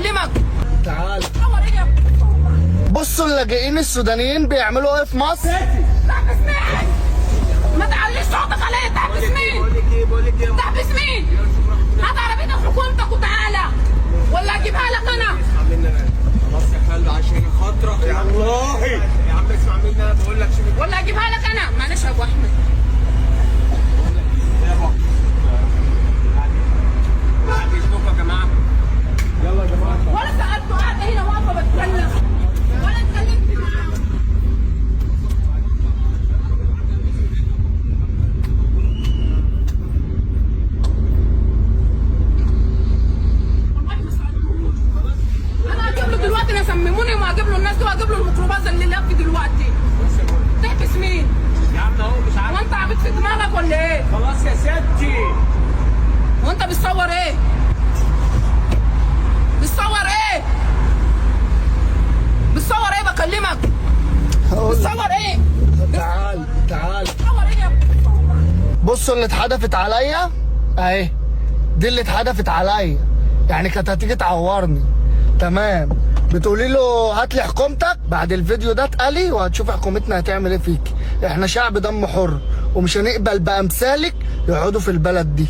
بكلمك. تعال. صور ايه يا بصوا اللاجئين السودانيين بيعملوا ايه في مصر. تحبس مين؟ ما تعليش صوتك عليا. تحبس مين؟ تحبس مين؟ هات عربيتك حكومتك وتعالى، ولا اجيبها لك انا. خلاص يا خالد عشان خاطرك يا والله يا عم اسمع مني، انا بقول لك شوف. ولا اجيبها لك انا. معلش يا ابو احمد. يا ابو بعد اذنكم يا جماعة. يلا يا جماعة. ولا سالته، قاعدة هنا واقفة بتكلم ولا اتكلمت معاه. والله ما سالتوش. انا هجيب له دلوقتي، انا سمموني وهجيب له الناس دي وهجيب له الميكروباص اللي لف دلوقتي. تحبس مين؟ يا عم اهو مش عارف. هو انت عبيط في دماغك ولا ايه؟ خلاص يا ستي. هو انت بتصور ايه؟ بتصور ايه؟ بتصور ايه بكلمك؟ هقول لك. بتصور ايه؟ تعال تعال. بتصور ايه يا بصوا اللي اتحدفت عليا اهي، دي اللي اتحدفت عليا، يعني كانت هتيجي تعورني. تمام. بتقولي له هات لي حكومتك. بعد الفيديو ده اتقلي وهتشوف حكومتنا هتعمل ايه فيك. احنا شعب دم حر ومش هنقبل بامثالك يقعدوا في البلد دي.